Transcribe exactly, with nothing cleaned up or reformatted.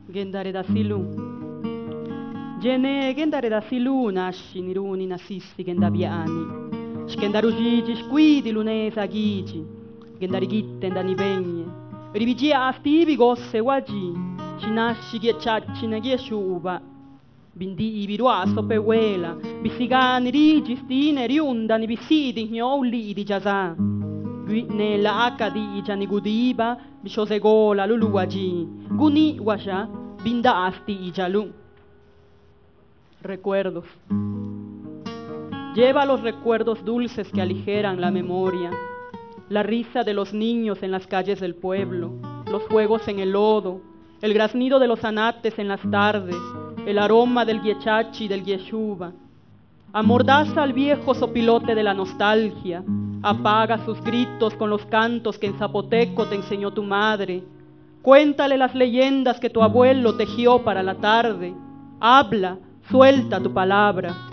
Guendaredasilú. Dxené guendaredasilú naxhi ni runi nasisi guendabiaaniꞌ. Xquendaruxidxi xcuidi lu neza guidxi, guendariguite ndaaniꞌ beñe. Ribidxiaa stibi gose huadxí, xi naxhi guiechachi ne guiexhuubaꞌ. Bindiibi ruaa sope huela, bisigani ridxi xtiꞌ ne riuundaꞌ ni bisiidiꞌ jñouꞌ lii diidxaꞌ za. Guiꞌneꞌ laaca diidxaꞌ ni gudiibaꞌ bixhozegola lu luguadxí, guníꞌ huaxa bindaa xtiidxaluꞌ. Recuerdos. Lleva los recuerdos dulces que aligeran la memoria, la risa de los niños en las calles del pueblo, los juegos en el lodo, el graznido de los zanates en las tardes, el aroma del guiechachi y del guiexhuubaꞌ. Amordaza al viejo zopilote de la nostalgia, apaga sus gritos con los cantos que en zapoteco te enseñó tu madre. Cuéntale las leyendas que tu abuelo tejió para la tarde. Habla, suelta tu palabra.